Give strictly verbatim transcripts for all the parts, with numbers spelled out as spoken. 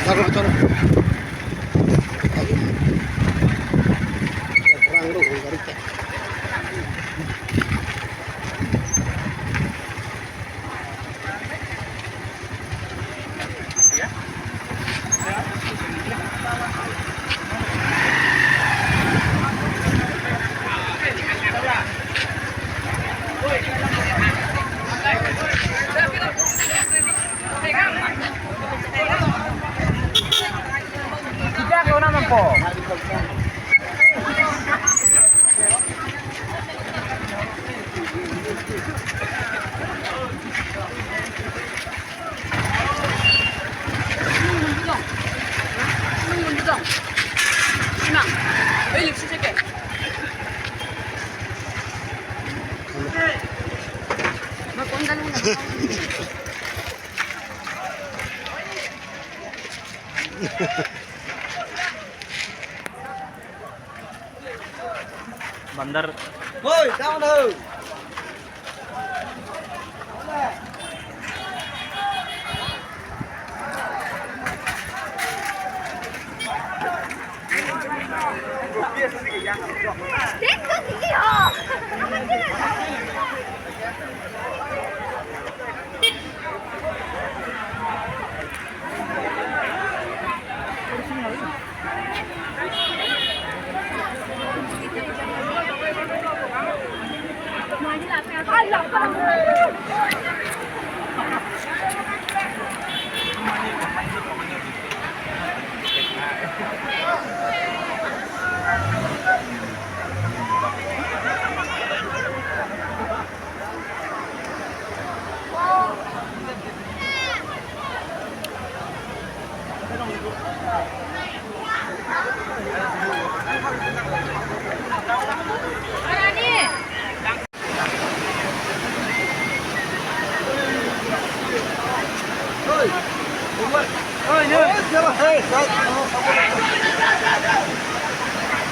Chalo, chalo. Bandar. Hoi, down ho.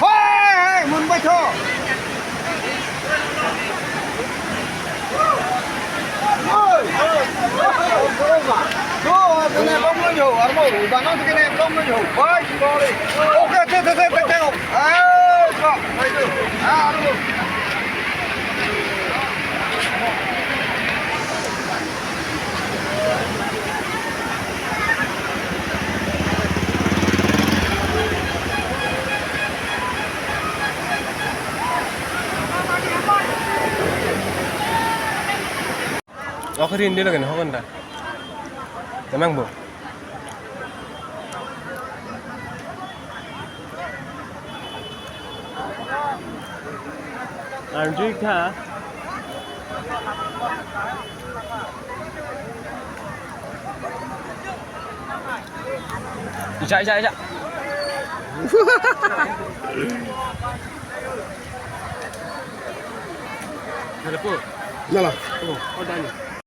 Hoi, hoi, Mumbai tho. Hoi, hoi, hoi, hoi, hoi. Hoi, kene bom lo jo, armo, bana kene bom lo jo. Bye, bye. Okay, te, te, te, te, te. Ah, kok, bye, tu. Ah, armo. Oke, Rindy lagi nih, Honda. Tenang, Bu. Arjui kha. Isa, isa, isa. Halo, Po. Lala. Po, oh, Dani.